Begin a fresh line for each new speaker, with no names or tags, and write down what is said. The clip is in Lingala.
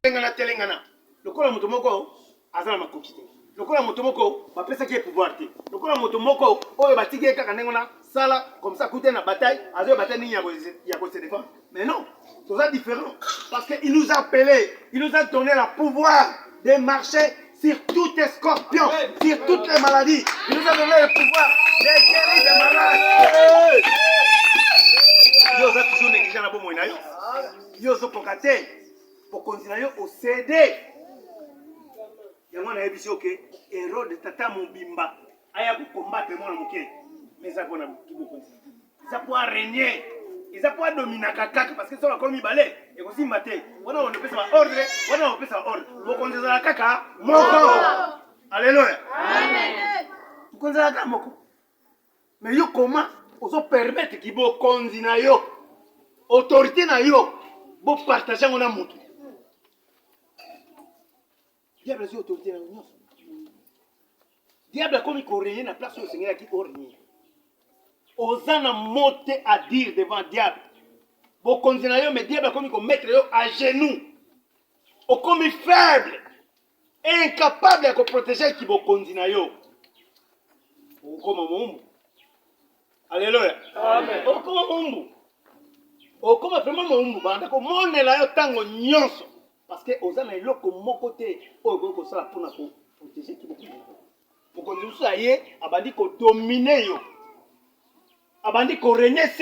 Telengana, telengana lokola moto moko aza na makoki te, lokola moto moko bapesaki ye pouvoir te, lokola moto moko oyo batiki ye kaka ndenge wana. Sala comme ça, akute na bataille, azoyeba te nini ya kose défendre. Mais non, toza différent parce que il nous a appelé, il nous a donné la pouvoir de marcher sur tous les scorpions, sur toutes les maladies. Il nous a donné le pouvoir de guérir des malades. Yo oza toujours négligent na bomoi na yo, yo ozokoka te bokonzi na yo océder yango. Nayebisi yo ke Hérode, tata mobimba, aya kocombattre mwana moke, mais eza mpona kibokonzi, eza mpo arégner, eza mpo adominaka kaka, parce que so bakolo mibale ekosimba te. Wana opesa baordre, wana opesa baordre. Bokonzi ezala kaka moko. Alleluya! Bokonzi ezala kaka moko. Mais yo, comment ozopermettre kibokonzi na yo, autorité na yo, bopartage yango na motu? Diable azwi autorité na yo nyonso. Diable akomi korégner na place oyo osengelaki orégner. Oza na mot te à dire devant diable, bokonzi na yo. Mais diable akomi komettre yo à genoux, okomi faible, incapable ya koprotéger kibokonzi na yo. Okokoma moumbu. Alleluya! Okokoma moumbu, okoma vraiment moumbu. Banda komonela yo ntango nyonso, parce que oza na eloko moko te oyo okoki kosala mpona koprotéger kibokonzi. Mokonzi mosusu aye, abandi kodominer yo, abandi korégner.